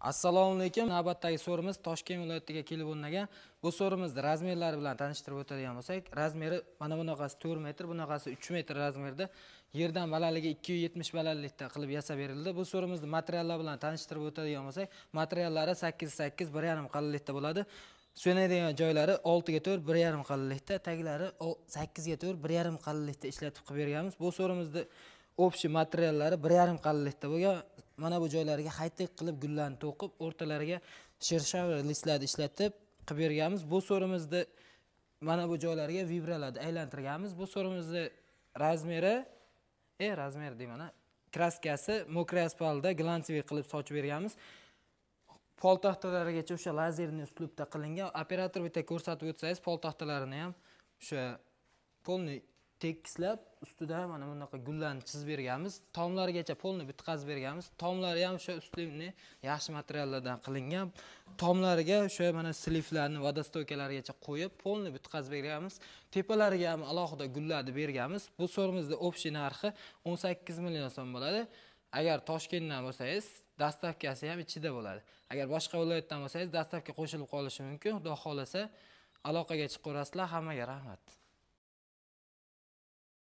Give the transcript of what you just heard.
Assalomu alaykum. Navbatdagi so'rimiz Toshkent viloyatiga kelib o'rnagan. Bu so'rimizni razmerlari bilan tanishtirib o'tadigan bo'lsak, razmeri mana bunaqasi 4 metr, bunaqasi 3 metr razmerda, yerdan balandligi 270 balandlikda qilib yasab berildi. Bu so'rimizni materiallar bilan tanishtirib o'tadigan bo'lsak, materiallari 8-8 1,5 qalinlikda bo'ladi. Suyanadigan joylari 6 ga 4 1,5 qalinlikda, taglari 8 ga 4 1,5 qalinlikda ishlatib qilib berganmiz. Bu so'rimizni общий materiallari 1,5 qalinlikda bo'lgan. Mana bu joylariga haytek qilib gullarni to'qib, o'rtalariga shershaver listlarni ishlatib qilib berganmiz. Bu so'rimizni mana bu joylariga vibralarni aylantirganmiz. Bu so'rimizni razmeri, razmer deyman, kraskasi mokriy aspalda glansiy qilib sochib berganmiz. Pol taxtalarigacha o'sha lazerni uslubda qilingan. Operator bitta ko'rsatib o'tsangiz, pol taxtalarini ham o'sha polni tekislab, ustida mana bunaqa gullarni chizib berganmiz. Tomlarigacha polni bitqazib berganmiz. Tomlari ham o'sha uslubni yaxshi materiallardan qilingan. Tomlariga o'sha mana sliflarni, vodostoykalarigacha qo'yib, polni bitqazib berganmiz. Tepalariga ham alohida gullarni berganmiz. Bu so'rimizda общий narxi 18 million so'm bo'ladi. Agar Toshkentdan bo'lsangiz, dastavkasi ham ichida bo'ladi. Agar boshqa viloyatdan bo'lsangiz, dastavka qo'shilib qolishi mumkin. Xudo xolasa, aloqaga chiqaverasizlar. Hammaga rahmat.